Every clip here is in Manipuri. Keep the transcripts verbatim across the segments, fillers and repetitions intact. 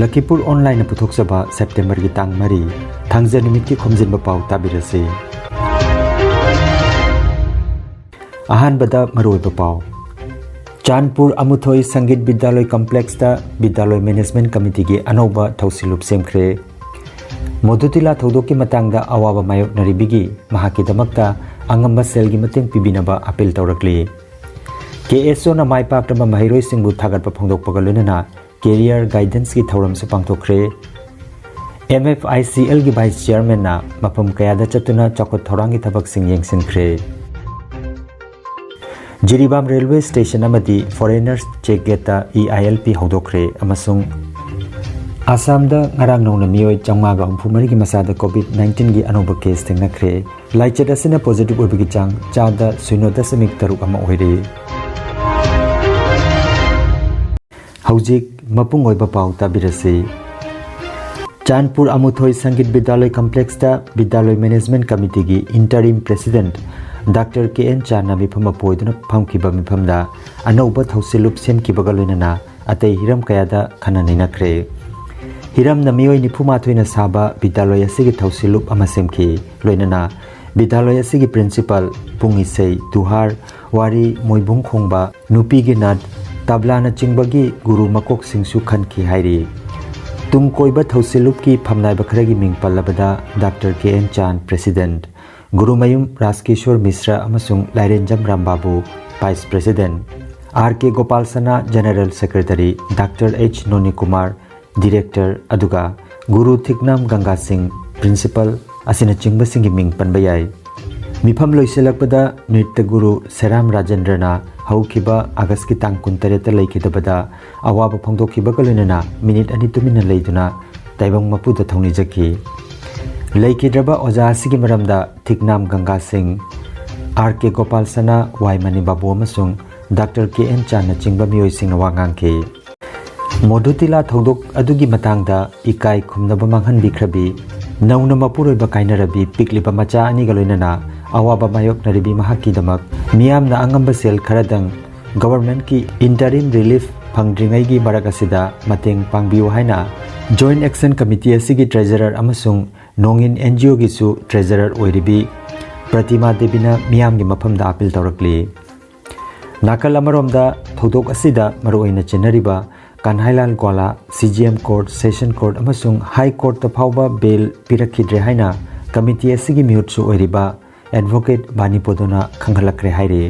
ꯂꯈꯤꯄꯨꯔ ꯑꯣꯟꯂꯥꯏꯟꯅ ꯄꯨꯊꯣꯛꯆꯕ ꯁꯦꯞꯇꯦꯝꯕꯔꯒꯤ ꯇꯥꯡ ꯃꯔꯤ, ꯊꯥꯡꯖ ꯅꯨꯃꯤꯠꯀꯤ ꯈꯣꯝꯖꯤꯟꯕ ꯄꯥꯎ ꯇꯥꯕꯤꯔꯁꯤ꯫ ꯑꯍꯥꯟꯕꯗ ꯃꯔꯨꯑꯣꯏꯕ ꯄꯥꯎ꯫ ꯆꯥꯟꯄꯨꯔ ꯑꯃꯨꯊꯣꯏ ꯁꯪꯒꯤꯠ ꯕꯤꯗ꯭ꯌꯥꯂꯣꯏ ꯀꯝꯄ꯭ꯂꯦꯛꯁꯇ ꯕꯤꯗ꯭ꯌꯥꯂꯣꯏ ꯃꯦꯅꯦꯖꯃꯦꯟꯠ ꯀꯃꯤꯇꯤꯒꯤ ꯑꯅꯧꯕ ꯊꯧꯁꯤꯜꯂꯨꯞ ꯁꯦꯝꯈ꯭ꯔꯦ꯫ ꯃꯣꯗꯨꯇꯤꯂꯥ ꯊꯧꯗꯣꯛꯀꯤ ꯃꯇꯥꯡꯗ ꯑꯋꯥꯕ ꯃꯥꯌꯣꯛꯅꯔꯤꯕꯒꯤ ꯃꯍꯥꯛꯀꯤꯗꯃꯛꯇ ꯑꯉꯝꯕ ꯁꯦꯜꯒꯤ ꯃꯇꯦꯡ ꯄꯤꯕꯤꯅꯕ ꯑꯄꯤꯜ ꯇꯧꯔꯛꯂꯤ꯫ ꯀꯦ ꯑꯦꯁ ꯑꯣꯅ ꯃꯥꯏ ꯄꯥꯛꯂꯕ ꯃꯍꯩꯔꯣꯏꯁꯤꯡꯕꯨ ꯊꯥꯒꯠꯄ ꯐꯣꯡꯗꯣꯛꯄꯒ ꯂꯣꯏꯅꯅ career guidanceꯀꯤ ꯊꯧꯔꯝꯁꯨ ꯄꯥꯡꯊꯣꯛꯈ꯭ꯔꯦ꯫ ꯑꯦꯝ ꯑꯦꯐ ꯑꯥꯏ ꯁꯤ ꯑꯦꯜꯒꯤ vice chairmanꯅ ꯃꯐꯝ ꯀꯌꯥꯗ ꯆꯠꯇꯨꯅ ꯆꯥꯎꯈꯠ ꯊꯧꯔꯥꯡꯒꯤ ꯊꯕꯛꯁꯤꯡ ꯌꯦꯡꯁꯤꯟꯈ꯭ꯔꯦ꯫ ꯖꯤꯔꯤꯕꯥꯝ ꯔꯦꯜꯋꯦ ꯁ꯭ꯇꯦꯁꯟ ꯑꯃꯗꯤ foreigners check gateꯇ E I L ꯄꯤ ꯍꯧꯗꯣꯛꯈ꯭ꯔꯦ ꯑꯃꯁꯨꯡ ꯑꯁꯥꯝꯗ ꯉꯔꯥꯡ ꯅꯧꯅ ꯃꯤꯑꯣꯏ ꯆꯥꯝꯃꯉꯥꯒ ꯍꯨꯝꯐꯨ ꯃꯔꯤꯒꯤ ꯃꯆꯥꯗ COVID nineteenꯒꯤ ꯑꯅꯧꯕ case ꯊꯦꯡꯅꯈ꯭ꯔꯦ꯫ ꯂꯥꯏꯆꯠ ꯑꯁꯤꯅ positive ꯑꯣꯏꯕꯒꯤ ꯆꯥꯡ ꯆꯥꯗ ꯁꯤꯅꯣ ꯗꯁꯃꯤꯛ ꯇꯔꯨꯛ ꯑꯃ ꯑꯣꯏꯔꯦ꯫ ꯍꯧꯖꯤꯛ ꯃꯄꯨꯡ ꯑꯣꯏꯕ ꯄꯥꯎ ꯇꯥꯕꯤꯔꯁꯤ꯫ ꯆꯥꯟꯄꯨꯔ ꯑꯃꯨꯊꯣꯏ ꯁꯪꯒꯤꯠ ꯕꯤꯗ꯭ꯌꯥꯂꯣꯏ ꯀꯝꯄ꯭ꯂꯦꯛꯁꯇ ꯕꯤꯗ꯭ꯌꯥꯂꯣꯏ ꯃꯦꯅꯦꯖꯃꯦꯟꯠ ꯀꯃꯤꯇꯤꯒꯤ interim president doctor K N ꯆꯥꯟꯅ ꯃꯤꯐꯝ ꯑꯄꯣꯏꯗꯨꯅ ꯐꯝꯈꯤꯕ ꯃꯤꯐꯝꯗ ꯑꯅꯧꯕ ꯊꯧꯁꯤꯜꯂꯨꯞ ꯁꯦꯝꯈꯤꯕꯒ ꯂꯣꯏꯅꯅ ꯑꯇꯩ ꯍꯤꯔꯝ ꯀꯌꯥꯗ ꯈꯟꯅ ꯅꯩꯅꯈ꯭ꯔꯦ꯫ ꯍꯤꯔꯝꯅ ꯃꯤꯑꯣꯏ ꯅꯤꯐꯨ ꯃꯥꯊꯣꯏꯅ ꯁꯥꯕ ꯕꯤꯗ꯭ꯌꯥꯂꯣꯏ ꯑꯁꯤꯒꯤ ꯊꯧꯁꯤꯜꯂꯨꯞ ꯑꯃ ꯁꯦꯝꯈꯤ꯫ ꯂꯣꯏꯅꯅ ꯕꯤꯗ꯭ꯌꯥꯂꯣꯏ ꯑꯁꯤꯒꯤ principal, ꯄꯨꯡ ꯏꯁꯩ, ꯗꯨꯍꯥꯔ, ꯋꯥꯔꯤ, ꯃꯣꯏꯕꯨꯡ ꯈꯣꯡꯕ, ꯅꯨꯄꯤꯒꯤ ꯅꯥꯠ, ꯇꯕ꯭ꯂꯥꯅꯆꯤꯡꯕꯒꯤ ꯒꯨꯔꯨ ꯃꯀꯣꯛꯁꯤꯡꯁꯨ ꯈꯟꯈꯤ ꯍꯥꯏꯔꯤ꯫ ꯇꯨꯡ ꯀꯣꯏꯕ ꯊꯧꯁꯤꯜꯂꯨꯞꯀꯤ ꯐꯝꯅꯥꯏꯕ ꯈꯔꯒꯤ ꯃꯤꯡ ꯄꯜꯂꯕꯗ doctor K N Chan, president, Gurumayum Rajkishor Mishra ꯑꯃꯁꯨꯡ ꯂꯥꯏꯔꯦꯟꯖꯝ ꯔꯥꯝꯕꯥꯕꯨ, vice president, R K Gopal Sana, general secretary, doctor H Nonikumar, director, ꯑꯗꯨꯒ ꯒꯨꯔꯨ ꯊꯤꯛꯅꯥꯝ ꯒꯪꯒꯥ ꯁꯤꯡ, principal, ꯑꯁꯤꯅꯆꯤꯡꯕꯁꯤꯡꯒꯤ ꯃꯤꯡ ꯄꯟꯕ ꯌꯥꯏ꯫ ꯃꯤꯐꯝ ꯂꯣꯏꯁꯤꯜꯂꯛꯄꯗ ꯅ꯭ꯔꯤꯇ꯭ꯌ ꯒꯨꯔꯨ ꯁꯦꯔꯥꯝ ꯔꯥꯖꯦꯟꯗ꯭ꯔꯅ ꯍꯧꯈꯤꯕ ꯑꯥꯒꯁꯀꯤ ꯇꯥꯡ ꯀꯨꯟꯇꯔꯦꯠꯇ ꯂꯩꯈꯤꯗꯕꯗ ꯑꯋꯥꯕ ꯐꯣꯡꯗꯣꯛꯈꯤꯕꯒ ꯂꯣꯏꯅꯅ ꯃꯤꯅꯤꯠ ꯑꯅꯤ ꯇꯨꯃꯤꯟꯅ ꯂꯩꯗꯨꯅ ꯇꯥꯏꯕꯪ ꯃꯄꯨꯗ ꯊꯧꯅꯤꯖꯈꯤ꯫ ꯂꯩꯈꯤꯗ꯭ꯔꯕ ꯑꯣꯖꯥ ꯑꯁꯤꯒꯤ ꯃꯔꯝꯗ ꯊꯤꯛꯅꯥꯝ ꯒꯪꯒꯥ ꯁꯤꯡ, ꯑꯥꯔ ꯀꯦ ꯒꯣꯄꯥꯜ ꯁꯅꯥ, ꯋꯥꯏ ꯃꯅꯤ ꯕꯥꯕꯨ ꯑꯃꯁꯨꯡ ꯗꯥꯛꯇꯔ ꯀꯦ ꯑꯦꯟ ꯆꯥꯟꯅꯆꯤꯡꯕ ꯃꯤꯑꯣꯏꯁꯤꯡꯅ ꯋꯥ ꯉꯥꯡꯈꯤ꯫ ꯃꯣꯗꯨꯇꯤꯂꯥ ꯊꯧꯗꯣꯛ ꯑꯗꯨꯒꯤ ꯃꯇꯥꯡꯗ ꯏꯀꯥꯏ ꯈꯨꯝꯅꯕ ꯃꯥꯡꯍꯟꯕꯤꯈ꯭ꯔꯕꯤ, ꯅꯧꯅ ꯃꯄꯨꯔꯣꯏꯕ ꯀꯥꯏꯅꯔꯕꯤ ꯄꯤꯛꯂꯤꯕ ꯃꯆꯥ ꯑꯅꯤꯒ ꯂꯣꯏꯅꯅ ꯑꯋꯥꯕ ꯃꯥꯌꯣꯛꯅꯔꯤꯕꯤ ꯃꯍꯥꯛꯀꯤꯗꯃꯛ ꯃꯤꯌꯥꯝꯅ ꯑꯉꯝꯕ ꯁꯦꯜ ꯈꯔꯗꯪ governmentꯀꯤ interim relief ꯐꯪꯗ꯭ꯔꯤꯉꯩꯒꯤ ꯃꯔꯛ ꯑꯁꯤꯗ ꯃꯇꯦꯡ ꯄꯥꯡꯕꯤꯌꯨ ꯍꯥꯏꯅ Joint Action Committee ꯑꯁꯤꯒꯤ treasurer ꯑꯃꯁꯨꯡ ꯅꯣꯡꯏꯟ NGOꯒꯤꯁꯨ treasurer ꯑꯣꯏꯔꯤꯕꯤ ꯄ꯭ꯔꯇꯤꯃꯥ ꯗꯦꯕꯤꯅ ꯃꯤꯌꯥꯝꯒꯤ ꯃꯐꯝꯗ appeal ꯇꯧꯔꯛꯂꯤ꯫ ꯅꯥꯀꯜ ꯑꯃꯔꯣꯝꯗ ꯊꯧꯗꯣꯛ ꯑꯁꯤꯗ ꯃꯔꯨꯑꯣꯏꯅ ꯆꯦꯟꯅꯔꯤꯕ ꯀꯟꯍꯥꯏꯂꯥꯜ ꯒ꯭ꯋꯥꯂꯥ, CJM Court, Session Court ꯑꯃꯁꯨꯡ High Courtꯇ ꯐꯥꯎꯕ bail ꯄꯤꯔꯛꯈꯤꯗ꯭ꯔꯦ ꯍꯥꯏꯅ committee ꯑꯁꯤꯒꯤ ꯃꯤꯍꯨꯠꯁꯨ ꯑꯣꯏꯔꯤꯕ Advocate ꯕꯥꯅꯤ ꯄꯣꯗꯣꯅ ꯈꯪꯍꯜꯂꯛꯈ꯭ꯔꯦ ꯍꯥꯏꯔꯤ꯫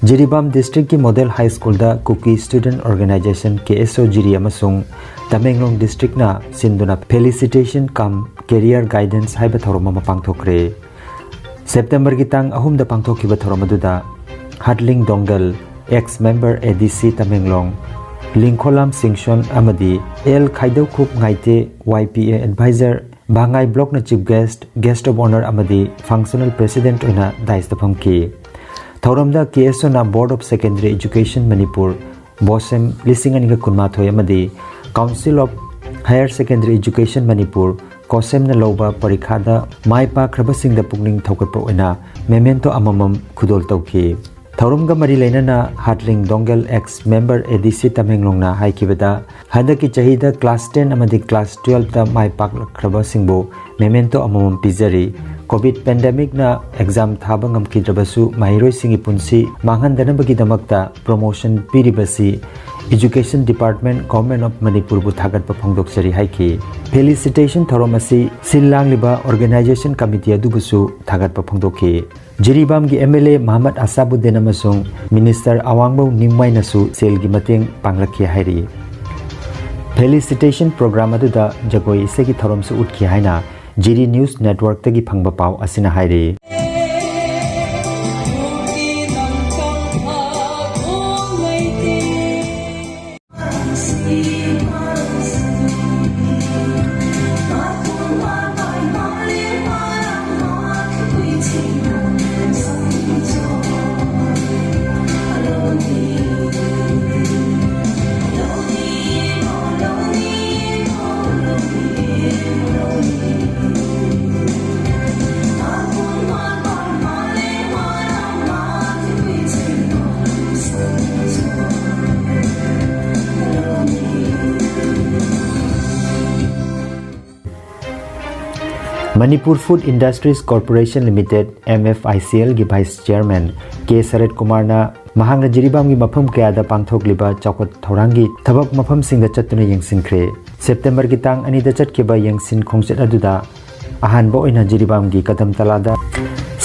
Jiribam districtꯀꯤ Model High Schoolꯗ Kuki Student Organisation, KSO ꯖꯤꯔꯤ ꯑꯃꯁꯨꯡ ꯇꯃꯦꯡꯂꯣꯡ districtꯅ ꯁꯤꯟꯗꯨꯅ Felicitation cum Career Guidance ꯍꯥꯏꯕ ꯊꯧꯔꯝ ꯑꯃ ꯄꯥꯡꯊꯣꯛꯈ꯭ꯔꯦ꯫ Septemberꯒꯤ ꯇꯥꯡ ꯑꯍꯨꯝꯗ ꯄꯥꯡꯊꯣꯛꯈꯤꯕ ꯊꯧꯔꯝ ꯑꯗꯨꯗ ꯍꯥꯠꯂꯤꯡ ꯗꯣꯡꯒꯜ, ex member ADC Tamenglong, Linkholam Singson ꯑꯃꯗꯤ L Khaidoukhup Ngaite, YPA advisor, Vangai blockꯅ chief guest, guest of honour ꯑꯃꯗꯤ functional president ꯑꯣꯏꯅ daisꯇ ꯐꯝꯈꯤ꯫ ꯊꯧꯔꯝꯗ KSOꯅ Board of Secondary Education Manipur, BOSEM ꯂꯤꯁꯤꯡ ꯑꯅꯤꯒ ꯀꯨꯟꯃꯥꯊꯣꯏ ꯑꯃꯗꯤ Council of Higher Secondary Education Manipur, COHSEMꯅ ꯂꯧꯕ ꯄꯔꯤꯈꯥꯗ ꯃꯥꯏ ꯄꯥꯛꯈ꯭ꯔꯕꯁꯤꯡꯗ ꯄꯨꯛꯅꯤꯡ ꯊꯧꯒꯠꯄ ꯑꯣꯏꯅ memento ꯑꯃꯃꯝ ꯈꯨꯗꯣꯜ ꯇꯧꯈꯤ꯫ ꯊꯧꯔꯝꯒ ꯃꯔꯤ ꯂꯩꯅꯅ ꯍꯥꯠꯂꯤꯡ ꯗꯣꯡꯒꯦꯜ, ex member ADC ꯇꯃꯦꯡꯂꯣꯡꯅ ꯍꯥꯏꯈꯤꯕꯗ, ꯍꯟꯗꯛꯀꯤ ꯆꯍꯤꯗ class ten ꯑꯃꯗꯤ class twelveꯇ ꯃꯥꯏ ꯄꯥꯛꯂꯛꯈ꯭ꯔꯕꯁꯤꯡꯕꯨ memento ꯑꯃꯃꯝ ꯄꯤꯖꯔꯤ꯫ COVID pandemicꯅ exam ꯊꯥꯕ ꯉꯝꯈꯤꯗ꯭ꯔꯕꯁꯨ, ꯃꯍꯩꯔꯣꯏꯁꯤꯡꯒꯤ ꯄꯨꯟꯁꯤ ꯃꯥꯡꯍꯟꯗꯅꯕꯒꯤꯗꯃꯛꯇ promotion ꯄꯤꯔꯤꯕꯁꯤ Education Department, Government of ꯃꯅꯤꯄꯨꯔꯕꯨ ꯊꯥꯒꯠꯄ ꯐꯣꯡꯗꯣꯛꯆꯔꯤ ꯍꯥꯏꯈꯤ꯫ Felicitation ꯊꯧꯔꯝ ꯑꯁꯤ ꯁꯤꯜ ꯂꯥꯡꯂꯤꯕ organisation committee ꯑꯗꯨꯕꯨꯁꯨ ꯊꯥꯒꯠꯄ ꯐꯣꯡꯗꯣꯛꯈꯤ꯫ ꯖꯤꯔꯤꯕꯥꯝꯒꯤ MLA ꯃꯍꯃꯗ ꯑꯁꯥꯕꯨꯗꯤꯟ ꯑꯃꯁꯨꯡ Minister ꯑꯋꯥꯡꯕꯧ ꯅꯤꯡꯃꯥꯏꯅꯁꯨ ꯁꯦꯜꯒꯤ ꯃꯇꯦꯡ ꯄꯥꯡꯂꯛꯈꯤ ꯍꯥꯏꯔꯤ꯫ Felicitation program ꯑꯗꯨꯗ ꯖꯒꯣꯏ ꯏꯁꯩꯒꯤ ꯊꯧꯔꯝꯁꯨ ꯎꯠꯈꯤ ꯍꯥꯏꯅ ꯖꯤꯔꯤ News Networkꯇꯒꯤ ꯐꯪꯕ ꯄꯥꯎ ꯑꯁꯤꯅ ꯍꯥꯏꯔꯤ꯫ Manipur Food Industries Corporation Limited, M F I C L ꯒꯤ Vice Chairman K ꯁꯔꯠ ꯀꯨꯃꯥꯔꯅ ꯃꯍꯥꯛꯅ ꯖꯤꯔꯤꯕꯥꯝꯒꯤ ꯃꯐꯝ ꯀꯌꯥꯗ ꯄꯥꯡꯊꯣꯛꯂꯤꯕ ꯆꯥꯎꯈꯠ ꯊꯧꯔꯥꯡꯒꯤ ꯊꯕꯛ ꯃꯐꯝꯁꯤꯡꯗ ꯆꯠꯇꯨꯅ ꯌꯦꯡꯁꯤꯟꯈ꯭ꯔꯦ꯫ ꯁꯦꯞꯇꯦꯝꯕꯔꯒꯤ ꯇꯥꯡ ꯑꯅꯤꯗ ꯆꯠꯈꯤꯕ ꯌꯦꯡꯁꯤꯟ ꯈꯣꯡꯆꯠ ꯑꯗꯨꯗ ꯑꯍꯥꯟꯕ ꯑꯣꯏꯅ ꯖꯤꯔꯤꯕꯥꯝꯒꯤ ꯀꯗꯝ ꯇꯂꯥꯗ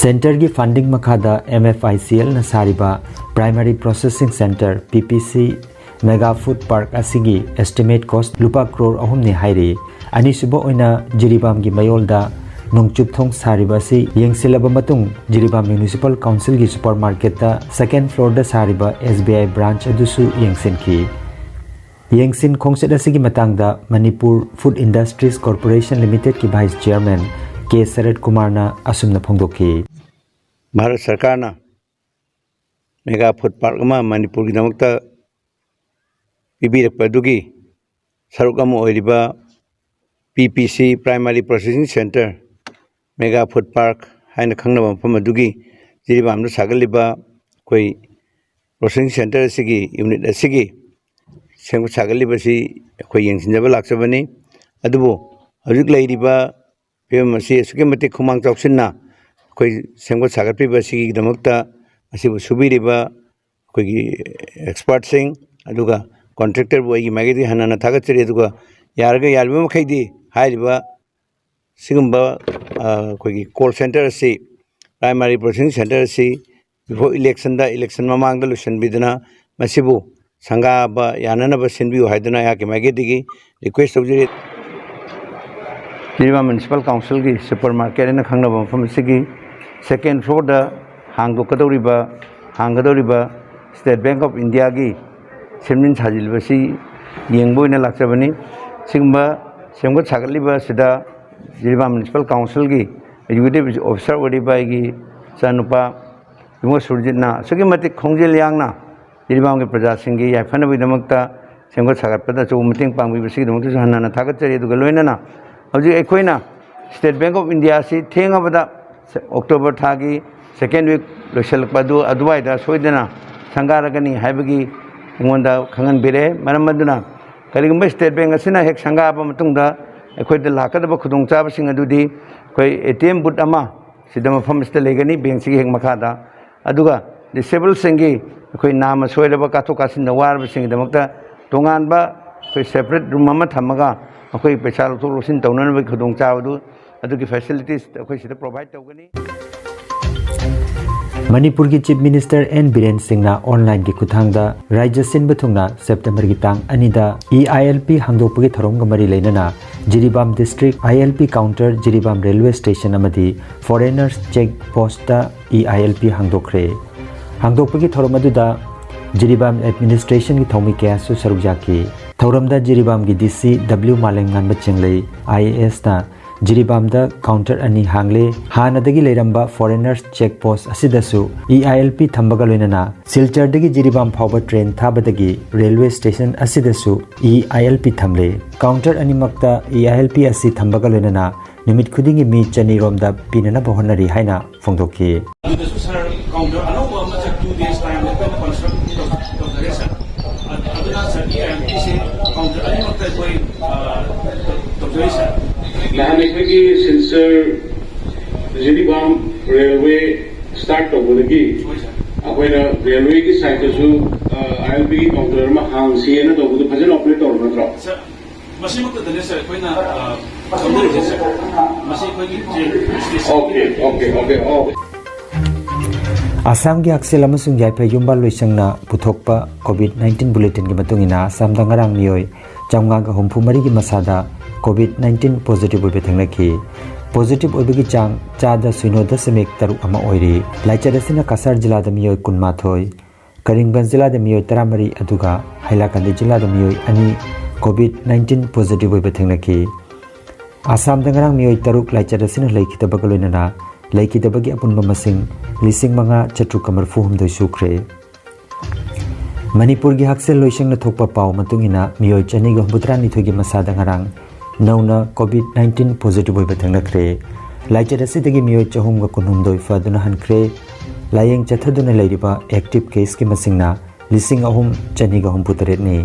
centreꯒꯤ funding ꯃꯈꯥꯗ M F I C Lꯅ ꯁꯥꯔꯤꯕ Primary Processing Centre, P P C, Mega Food Park ꯑꯁꯤꯒꯤ estimate cost ꯂꯨꯄꯥ ꯀ꯭ꯔꯣꯔ ꯑꯍꯨꯝꯅꯤ ꯍꯥꯏꯔꯤ꯫ ꯑꯅꯤꯁꯨꯕ ꯑꯣꯏꯅ ꯖꯤꯔꯤꯕꯥꯝꯒꯤ ꯃꯌꯣꯜꯗ ꯅꯣꯡꯆꯨꯞ ꯊꯣꯡ ꯁꯥꯔꯤꯕ ꯑꯁꯤ ꯌꯦꯡꯁꯤꯜꯂꯕ ꯃꯇꯨꯡ, ꯖꯤꯔꯤꯕꯥꯝ Municipal Councilꯒꯤ supermarketꯇ second floorꯗ ꯁꯥꯔꯤꯕ S B I branch ꯑꯗꯨꯁꯨ ꯌꯦꯡꯁꯤꯟꯈꯤ꯫ ꯌꯦꯡꯁꯤꯟ ꯈꯣꯡꯆꯠ ꯑꯁꯤꯒꯤ ꯃꯇꯥꯡꯗ Manipur Food Industries Corporation Limitedꯀꯤ Vice Chairman K ꯁꯔꯠ ꯀꯨꯃꯥꯔꯅ ꯑꯁꯨꯝꯅ ꯐꯣꯡꯗꯣꯛꯈꯤ꯫ ꯚꯥꯔꯠ ꯁꯔꯀꯥꯔꯅ Mega Food Park ꯑꯃ ꯃꯅꯤꯄꯨꯔꯒꯤꯗꯃꯛꯇ ꯄꯤꯕꯤꯔꯛꯄ ꯑꯗꯨꯒꯤ ꯁꯔꯨꯛ ꯑꯃ ꯑꯣꯏꯔꯤꯕ P P C, Primary Processing Centre, Mega Food Park ꯍꯥꯏꯅ ꯈꯪꯅꯕ ꯃꯐꯝ ꯑꯗꯨꯒꯤ ꯖꯤꯔꯤꯕꯥꯝꯗ ꯁꯥꯒꯠꯂꯤꯕ ꯑꯩꯈꯣꯏ processing centre ꯑꯁꯤꯒꯤ unit ꯑꯁꯤꯒꯤ ꯁꯦꯝꯒꯠ ꯁꯥꯒꯠꯂꯤꯕꯁꯤ ꯑꯩꯈꯣꯏ ꯌꯦꯡꯁꯤꯟꯖꯕ ꯂꯥꯛꯆꯕꯅꯤ꯫ ꯑꯗꯨꯕꯨ ꯍꯧꯖꯤꯛ ꯂꯩꯔꯤꯕ ꯐꯤꯕꯝ ꯑꯁꯤ ꯑꯁꯨꯛꯀꯤ ꯃꯇꯤꯛ ꯈꯨꯃꯥꯡ ꯆꯥꯎꯁꯤꯟꯅ ꯑꯩꯈꯣꯏ ꯁꯦꯝꯒꯠ ꯁꯥꯒꯠꯄꯤꯕ ꯑꯁꯤꯒꯤꯗꯃꯛꯇ ꯑꯁꯤꯕꯨ ꯁꯨꯕꯤꯔꯤꯕ ꯑꯩꯈꯣꯏꯒꯤ expertꯁꯤꯡ, ꯑꯗꯨꯒ contractorꯕꯨ ꯑꯩꯒꯤ ꯃꯥꯏꯀꯩꯗꯒꯤ ꯍꯟꯅ ꯍꯟꯅ ꯊꯥꯒꯠꯆꯔꯤ꯫ ꯑꯗꯨꯒ ꯌꯥꯔꯒ, ꯌꯥꯔꯤꯕ ꯃꯈꯩꯗꯤ ꯍꯥꯏꯔꯤꯕ ꯁꯤꯒꯨꯝꯕ, ꯑ, ꯑꯩꯈꯣꯏꯒꯤ cold centre ꯑꯁꯤ, Primary Processing Centre ꯑꯁꯤ before electionꯗ, election ꯃꯃꯥꯡꯗ ꯂꯣꯏꯁꯤꯟꯕꯤꯗꯨꯅ ꯃꯁꯤꯕꯨ ꯁꯪꯒꯥꯕ ꯌꯥꯅꯅꯕ ꯁꯤꯟꯕꯤꯌꯨ ꯍꯥꯏꯗꯨꯅ ꯑꯩꯍꯥꯛꯀꯤ ꯃꯥꯏꯀꯩꯗꯒꯤ request ꯇꯧꯖꯔꯤ꯫ ꯖꯤꯔꯤꯕꯥꯝ Municipal Councilꯒꯤ supermarket ꯍꯥꯏꯅ ꯈꯪꯅꯕ ꯃꯐꯝ ꯑꯁꯤꯒꯤ second floorꯗ ꯍꯥꯡꯗꯣꯛꯀꯗꯧꯔꯤꯕ, ꯍꯥꯡꯒꯗꯧꯔꯤꯕ State Bank of Indiaꯒꯤ ꯁꯦꯝꯖꯤꯟ ꯁꯥꯖꯤꯜꯂꯤꯕꯁꯤ ꯌꯦꯡꯕ ꯑꯣꯏꯅ ꯂꯥꯛꯆꯕꯅꯤ꯫ ꯁꯤꯒꯨꯝꯕ ꯁꯦꯝꯒꯠ ꯁꯥꯒꯠꯂꯤꯕ ꯑꯁꯤꯗ ꯖꯤꯔꯤꯕꯥꯝ Municipal Councilꯒꯤ executive officer ꯑꯣꯏꯔꯤꯕ ꯑꯩꯒꯤ ꯏꯆꯥꯅꯨꯄꯥ ꯏꯕꯨꯡꯉꯣ ꯁꯨꯔꯖꯤꯠꯅ ꯑꯁꯨꯛꯀꯤ ꯃꯇꯤꯛ ꯈꯣꯡꯖꯦꯜ ꯌꯥꯡꯅ ꯖꯤꯔꯤꯕꯥꯝꯒꯤ ꯄ꯭ꯔꯖꯥꯁꯤꯡꯒꯤ ꯌꯥꯏꯐꯅꯕꯒꯤꯗꯃꯛꯇ ꯁꯦꯝꯒꯠ ꯁꯥꯒꯠꯄꯗ ꯑꯆꯧꯕ ꯃꯇꯦꯡ ꯄꯥꯡꯕꯤꯕꯁꯤꯒꯤꯗꯃꯛꯇꯁꯨ ꯍꯟꯅ ꯍꯟꯅ ꯊꯥꯒꯠꯆꯔꯤ꯫ ꯑꯗꯨꯒ ꯂꯣꯏꯅꯅ ꯍꯧꯖꯤꯛ ꯑꯩꯈꯣꯏꯅ State Bank of India ꯑꯁꯤ ꯊꯦꯡꯉꯕꯗ October ꯊꯥꯒꯤ second week ꯂꯣꯏꯁꯤꯜꯂꯛꯄ ꯑꯗꯨ, ꯑꯗꯨꯋꯥꯏꯗ ꯁꯣꯏꯗꯅ ꯁꯪꯒꯥꯔꯒꯅꯤ ꯍꯥꯏꯕꯒꯤ ꯑꯩꯉꯣꯟꯗ ꯈꯪꯍꯟꯕꯤꯔꯦ꯫ ꯃꯔꯝ ꯑꯗꯨꯅ ꯀꯔꯤꯒꯨꯝꯕ State Bank ꯑꯁꯤꯅ ꯍꯦꯛ ꯁꯪꯒꯥꯕ ꯃꯇꯨꯡꯗ ꯑꯩꯈꯣꯏꯗ ꯂꯥꯛꯀꯗꯕ ꯈꯨꯗꯣꯡꯆꯥꯕꯁꯤꯡ ꯑꯗꯨꯗꯤ ꯑꯩꯈꯣꯏ ꯑꯦ ꯇꯤ ꯑꯦꯝ ꯕꯨꯠ ꯑꯃ ꯁꯤꯗ ꯃꯐꯝ ꯑꯁꯤꯗ ꯂꯩꯒꯅꯤ, ꯕꯦꯡꯁꯤꯒꯤ ꯍꯦꯛ ꯃꯈꯥꯗ꯫ ꯑꯗꯨꯒ ꯗꯤꯁꯦꯕꯜꯁꯤꯡꯒꯤ ꯑꯩꯈꯣꯏ ꯅꯥꯝꯃ ꯁꯣꯏꯔꯕ ꯀꯥꯊꯣꯛ ꯀꯥꯁꯤꯟꯗ ꯋꯥꯔꯕꯁꯤꯡꯒꯤꯗꯃꯛꯇ ꯇꯣꯉꯥꯟꯕ ꯑꯩꯈꯣꯏ ꯁꯦꯄꯔꯦꯠ ꯔꯨꯝ ꯑꯃ ꯊꯝꯃꯒ ꯑꯩꯈꯣꯏ ꯄꯩꯁꯥ ꯂꯧꯊꯣꯛ ꯂꯧꯁꯤꯟ ꯇꯧꯅꯅꯕꯒꯤ ꯈꯨꯗꯣꯡꯆꯥꯕꯗꯨ ꯑꯗꯨꯒꯤ ꯐꯦꯁꯤꯂꯤꯇꯤꯁ ꯑꯩꯈꯣꯏ ꯁꯤꯗ ꯄ꯭ꯔꯣꯚꯥꯏꯗ ꯇꯧꯒꯅꯤ꯫ ꯃꯅꯤꯄꯨꯔꯒꯤ ꯆꯤꯐ ꯃꯤꯅꯤꯁꯇꯔ ꯑꯦꯟ ꯕꯤꯔꯦꯟ ꯁꯤꯡꯅ ꯑꯣꯟꯂꯥꯏꯟꯒꯤ ꯈꯨꯠꯊꯥꯡꯗ ꯔꯥꯖ꯭ꯌ ꯁꯤꯟꯕ ꯊꯨꯡꯅ ꯁꯦꯞꯇꯦꯝꯕꯔꯒꯤ ꯇꯥꯡ ꯑꯅꯤꯗ ꯏ ꯑꯥꯏ ꯑꯦꯜ ꯄꯤ ꯍꯥꯡꯗꯣꯛꯄꯒꯤ ꯊꯧꯔꯝꯒ ꯃꯔꯤ ꯂꯩꯅꯅ Jiribam district I L P counter, Jiribam railway station ꯑꯃꯗꯤ foreigners check post E I L P ꯍꯥꯡꯗꯣꯛꯈ꯭ꯔꯦ꯫ ꯍꯥꯡꯗꯣꯛꯄꯒꯤ ꯊꯧꯔꯝ ꯑꯗꯨꯗ ꯖꯤꯔꯤꯕꯥꯝ ꯑꯦꯗꯃꯤꯅꯤꯁꯇ꯭ꯔꯦꯁꯟꯒꯤ ꯊꯧꯃꯤ ꯀꯌꯥꯁꯨ ꯁꯔꯨꯛ ꯌꯥꯈꯤ꯫ ꯊꯧꯔꯝꯗ ꯖꯤꯔꯤꯕꯥꯝꯒꯤ ꯗꯤ ꯁꯤ ꯗꯕ꯭ꯂꯤꯎ ꯃꯥꯂꯦꯝꯉꯥꯟꯕ ꯆꯦꯡꯂꯩ, ꯑꯥꯏ ꯑꯦ ꯑꯦꯁꯅ ꯖꯤꯔꯤꯕꯥꯝꯗ ꯀꯥꯎꯟꯇꯔ ꯑꯅꯤ ꯍꯥꯡꯂꯦ꯫ ꯍꯥꯟꯅꯗꯒꯤ ꯂꯩꯔꯝꯕ ꯐꯣꯔꯦꯅꯔꯁ ꯆꯦꯛ ꯄꯣꯁ ꯑꯁꯤꯗꯁꯨ ꯏ ꯑꯥꯏ ꯑꯦꯜ ꯄꯤ ꯊꯝꯕꯒ ꯂꯣꯏꯅꯅ ꯁꯤꯜꯆꯔꯗꯒꯤ ꯖꯤꯔꯤꯕꯥꯝ ꯐꯥꯎꯕ ꯇ꯭ꯔꯦꯟ ꯊꯥꯕꯗꯒꯤ ꯔꯦꯜꯋꯦ ꯁ꯭ꯇꯦꯁꯟ ꯑꯁꯤꯗꯁꯨ ꯏ ꯑꯥꯏ ꯑꯦꯜ ꯄꯤ ꯊꯝꯂꯦ꯫ ꯀꯥꯎꯟꯇꯔ ꯑꯅꯤꯃꯛꯇ ꯏ ꯑꯥꯏ ꯑꯦꯜ ꯄꯤ ꯑꯁꯤ ꯊꯝꯕꯒ ꯂꯣꯏꯅꯅ ꯅꯨꯃꯤꯠ ꯈꯨꯗꯤꯡꯒꯤ ꯃꯤ ꯆꯅꯤ ꯔꯣꯝꯗ ꯄꯤꯅꯅꯕ ꯍꯣꯠꯅꯔꯤ ꯍꯥꯏꯅ ꯐꯣꯡꯗꯣꯛꯈꯤ꯫ ꯑꯗꯨꯗꯁꯨ ꯁꯥꯔ, ꯀꯥꯎꯟꯇꯔ ꯑꯅꯧꯕ ꯑꯃ ꯁꯥꯔ, ꯇꯨ ꯗꯦꯖ ꯇꯥꯏꯝꯗ ꯑꯩꯈꯣꯏꯅ ꯀꯟꯁꯇ꯭ꯔꯛ ꯇꯧ-, ꯇꯧꯖꯔꯦ ꯁꯥꯔ꯫ ꯑ-, ꯑꯗꯨꯅ ꯁꯥꯔꯒꯤ ꯑꯥꯏ ꯑꯦꯜ ꯄꯤꯁꯦ ꯀꯥꯎꯟꯇꯔ ꯑꯅꯤꯃꯛꯇ ꯑꯩꯈꯣꯏ, ꯑ, ꯇꯧꯖꯔꯤ ꯁꯥꯔ꯫ ꯅꯍꯥꯟ ꯑꯩꯈꯣꯏꯒꯤ ꯁꯤꯜꯆꯔ ꯖꯤꯔꯤꯕꯥꯝ ꯔꯦꯜꯋꯦ ꯁ꯭ꯇꯥꯔꯠ ꯇꯧꯕꯗꯒꯤ ꯍꯣꯏ ꯁꯥꯔ꯫ ꯑꯩꯈꯣꯏꯅ ꯔꯦꯜꯋꯦꯒꯤ ꯁꯥꯏꯠꯇꯁꯨ, ꯑ, ꯑꯥꯏ ꯑꯦꯜ ꯄꯤꯒꯤ ꯀꯥꯎꯟꯇꯔ ꯑꯃ ꯍꯥꯡꯁꯤꯑꯅ ꯇꯧꯕꯗꯨ ꯐꯖꯅ ꯑꯣꯄꯔꯦꯠ ꯇꯧꯔꯕ ꯅꯠꯇ꯭ꯔꯣ? ꯁꯥꯔ, ꯃꯁꯤꯃꯛꯇꯗꯅꯦ ꯁꯥꯔ ꯑꯩꯈꯣꯏꯅ, ꯑ, ꯈꯪꯖꯔꯤꯁꯦ ꯁꯥꯔ꯫ ꯃꯁꯤ ꯑꯩꯈꯣꯏꯒꯤ ꯖꯦ-, ꯑꯣꯀꯦ, ꯑꯣꯀꯦ, ꯑꯣꯀꯦ, ꯑꯣ꯫ ꯑꯁꯥꯝꯒꯤ ꯍꯛꯁꯦꯜ ꯑꯃꯁꯨꯡ ꯌꯥꯏꯐ ꯌꯨꯝꯕꯥꯜ ꯂꯣꯏꯁꯪꯅ ꯄꯨꯊꯣꯛꯄ ꯀꯣꯚꯤꯗ ꯅꯥꯏꯟꯇꯤꯟ ꯕꯨꯂꯦꯇꯤꯟꯒꯤ ꯃꯇꯨꯡ ꯏꯟꯅ, ꯑꯁꯥꯝꯗ ꯉꯔꯥꯡ ꯃꯤꯑꯣꯏ ꯆꯥꯝꯃꯉꯥꯒ ꯍꯨꯝꯐꯨ ꯃꯔꯤꯒꯤ ꯃꯁꯥꯗ ꯀꯣꯚꯤꯗ ꯅꯥꯏꯟꯇꯤꯟ ꯄꯣꯖꯤꯇꯤꯚ ꯑꯣꯏꯕ ꯊꯦꯡꯅꯈꯤ꯫ ꯄꯣꯖꯤꯇꯤꯚ ꯑꯣꯏꯕꯒꯤ ꯆꯥꯡ ꯆꯥꯗ ꯁꯤꯅꯣ ꯗꯁꯃꯤꯛ ꯇꯔꯨꯛ ꯑꯃ ꯑꯣꯏꯔꯤ꯫ ꯂꯥꯏꯆꯠ ꯑꯁꯤꯅ ꯀꯁꯥꯔ ꯖꯤꯂꯥꯗ ꯃꯤꯑꯣꯏ ꯀꯨꯟꯃꯥꯊꯣꯏ, ꯀꯔꯤꯝꯒꯟꯖ ꯖꯤꯂꯥꯗ ꯃꯤꯑꯣꯏ ꯇꯔꯥꯃꯔꯤ, ꯑꯗꯨꯒ ꯍꯥꯏꯂꯥꯀꯟꯗꯤ ꯖꯤꯂꯥꯗ ꯃꯤꯑꯣꯏ ꯑꯅꯤ ꯀꯣꯚꯤꯗ ꯅꯥꯏꯟꯇꯤꯟ ꯄꯣꯖꯤꯇꯤꯚ ꯑꯣꯏꯕ ꯊꯦꯡꯅꯈꯤ꯫ ꯑꯁꯥꯝꯗ ꯉꯔꯥꯡ ꯃꯤꯑꯣꯏ ꯇꯔꯨꯛ ꯂꯥꯏꯆꯠ ꯑꯁꯤꯅ ꯂꯩꯈꯤꯗꯕꯒ ꯂꯣꯏꯅꯅ ꯂꯩꯈꯤꯗꯕꯒꯤ ꯑꯄꯨꯟꯕ ꯃꯁꯤꯡ ꯂꯤꯁꯤꯡ ꯃꯉꯥ ꯆꯥꯇ꯭ꯔꯨꯛꯀ ꯃꯔꯤꯐꯨ ꯍꯨꯝꯗꯣꯏ ꯁꯨꯈ꯭ꯔꯦ꯫ ꯃꯅꯤꯄꯨꯔꯒꯤ ꯍꯛꯁꯦꯜ ꯂꯣꯏꯁꯪꯅ ꯊꯣꯛꯄ ꯄꯥꯎ ꯃꯇꯨꯡ ꯏꯟꯅ, ꯃꯤꯑꯣꯏ ꯆꯅꯤꯒ ꯍꯨꯝꯐꯨꯇꯔꯥꯅꯤꯊꯣꯏꯒꯤ ꯃꯁꯥꯗ ꯉꯔꯥꯡ ꯅꯧꯅ ꯀꯣꯚꯤꯗ ꯅꯥꯏꯟꯇꯤꯟ ꯄꯣꯖꯤꯇꯤꯚ ꯑꯣꯏꯕ ꯊꯦꯡꯅꯈ꯭ꯔꯦ꯫ ꯂꯥꯏꯆꯠ ꯑꯁꯤꯗꯒꯤ ꯃꯤꯑꯣꯏ ꯆꯍꯨꯝꯒ ꯀꯨꯟꯍꯨꯝꯗꯣꯏ ꯐꯗꯨꯅ ꯍꯟꯈ꯭ꯔꯦ꯫ ꯂꯥꯌꯦꯡ ꯆꯠꯊꯗꯨꯅ ꯂꯩꯔꯤꯕ ꯑꯦꯛꯇꯤꯚ ꯀꯦꯁꯀꯤ ꯃꯁꯤꯡꯅ ꯂꯤꯁꯤꯡ ꯑꯍꯨꯝ ꯆꯅꯤꯒ ꯍꯨꯝꯐꯨꯇꯔꯦꯠꯅꯤ꯫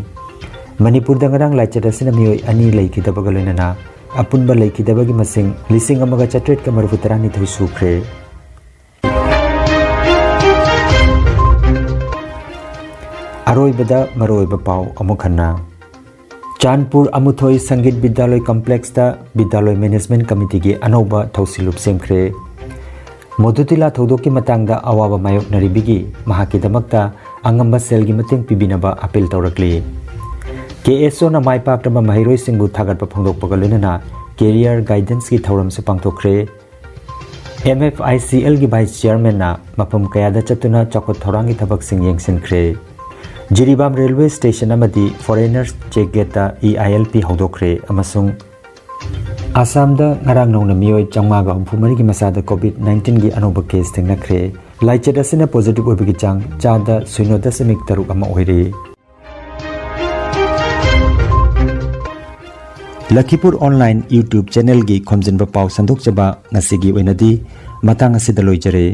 ꯃꯅꯤꯄꯨꯔꯗ ꯉꯔꯥꯡ ꯂꯥꯏꯆꯠ ꯑꯁꯤꯅ ꯃꯤꯑꯣꯏ ꯑꯅꯤ ꯂꯩꯈꯤꯗꯕꯒ ꯂꯣꯏꯅꯅ ꯑꯄꯨꯟꯕ ꯂꯩꯈꯤꯗꯕꯒꯤ ꯃꯁꯤꯡ ꯂꯤꯁꯤꯡ ꯑꯃꯒ ꯆꯥꯇ꯭ꯔꯦꯠꯀ ꯃꯔꯤꯐꯨ ꯇꯔꯥꯅꯤꯊꯣꯏ ꯁꯨꯈ꯭ꯔꯦ꯫ ꯑꯔꯣꯏꯕꯗ ꯃꯔꯨꯑꯣꯏꯕ ꯄꯥꯎ ꯑꯃꯨꯛ ꯍꯟꯅ꯫ ꯆꯥꯟꯄꯨꯔ ꯑꯃꯨꯊꯣꯏ ꯁꯪꯒꯤꯠ ꯕꯤꯗ꯭ꯌꯥꯂꯣꯏ ꯀꯝꯄ꯭ꯂꯦꯛꯁꯇ ꯕꯤꯗ꯭ꯌꯥꯂꯣꯏ ꯃꯦꯅꯦꯖꯃꯦꯟꯠ ꯀꯃꯤꯇꯤꯒꯤ ꯑꯅꯧꯕ ꯊꯧꯁꯤꯜꯂꯨꯞ ꯁꯦꯝꯈ꯭ꯔꯦ꯫ ꯃꯣꯗꯨꯇꯤꯂꯥ ꯊꯧꯗꯣꯛꯀꯤ ꯃꯇꯥꯡꯗ ꯑꯋꯥꯕ ꯃꯥꯌꯣꯛꯅꯔꯤꯕꯒꯤ ꯃꯍꯥꯛꯀꯤꯗꯃꯛꯇ ꯑꯉꯝꯕ ꯁꯦꯜꯒꯤ ꯃꯇꯦꯡ ꯄꯤꯕꯤꯅꯕ ꯑꯄꯤꯜ ꯇꯧꯔꯛꯂꯤ꯫ ꯀꯦ ꯑꯦꯁ ꯑꯣꯅ ꯃꯥꯏ ꯄꯥꯛꯂꯕ ꯃꯍꯩꯔꯣꯏꯁꯤꯡꯕꯨ ꯊꯥꯒꯠꯄ ꯐꯣꯡꯗꯣꯛꯄꯒ ꯂꯣꯏꯅꯅ ꯀꯦꯔꯤꯌꯔ ꯒꯥꯏꯗꯦꯟꯁꯀꯤ ꯊꯧꯔꯝꯁꯨ ꯄꯥꯡꯊꯣꯛꯈ꯭ꯔꯦ꯫ ꯑꯦꯝ ꯑꯦꯐ ꯑꯥꯏ ꯁꯤ ꯑꯦꯜꯒꯤ ꯚꯥꯏꯁ ꯆꯤꯌꯔꯃꯦꯟꯅ ꯃꯐꯝ ꯀꯌꯥꯗ ꯆꯠꯇꯨꯅ ꯆꯥꯎꯈꯠ ꯊꯧꯔꯥꯡꯒꯤ ꯊꯕꯛꯁꯤꯡ ꯌꯦꯡꯁꯤꯟꯈ꯭ꯔꯦ꯫ ꯖꯤꯔꯤꯕꯥꯝ ꯔꯦꯜꯋꯦ ꯁ꯭ꯇꯦꯁꯟ ꯑꯃꯗꯤ foreigners check ꯒꯦꯠꯇ E I L ꯄꯤ ꯍꯧꯗꯣꯛꯈ꯭ꯔꯦ ꯑꯃꯁꯨꯡ ꯑꯁꯥꯝꯗ ꯉꯔꯥꯡ ꯅꯧꯅ ꯃꯤꯑꯣꯏ ꯆꯥꯝꯃꯉꯥꯒ ꯍꯨꯝꯐꯨ ꯃꯔꯤꯒꯤ ꯃꯆꯥꯗ ꯀꯣꯚꯤꯗ ꯅꯥꯏꯟꯇꯤꯟꯒꯤ ꯑꯅꯧꯕ ꯀꯦꯁ ꯊꯦꯡꯅꯈ꯭ꯔꯦ꯫ ꯂꯥꯏꯆꯠ ꯑꯁꯤꯅ ꯄꯣꯖꯤꯇꯤꯚ ꯑꯣꯏꯕꯒꯤ ꯆꯥꯡ ꯆꯥꯗ ꯁꯤꯅꯣ ꯗꯁꯃꯤꯛ ꯇꯔꯨꯛ ꯑꯃ ꯑꯣꯏꯔꯦ꯫ ꯂꯈꯤꯄꯨꯔ ꯑꯣꯟꯂꯥꯏꯟ ꯌꯨꯇ꯭ꯌꯨꯕ ꯆꯦꯅꯦꯜꯒꯤ ꯈꯣꯝꯖꯤꯟꯕ ꯄꯥꯎ ꯁꯟꯗꯣꯛꯆꯕ ꯉꯁꯤꯒꯤ ꯑꯣꯏꯅꯗꯤ ꯃꯇꯥꯡ ꯑꯁꯤꯗ ꯂꯣꯏꯖꯔꯦ꯫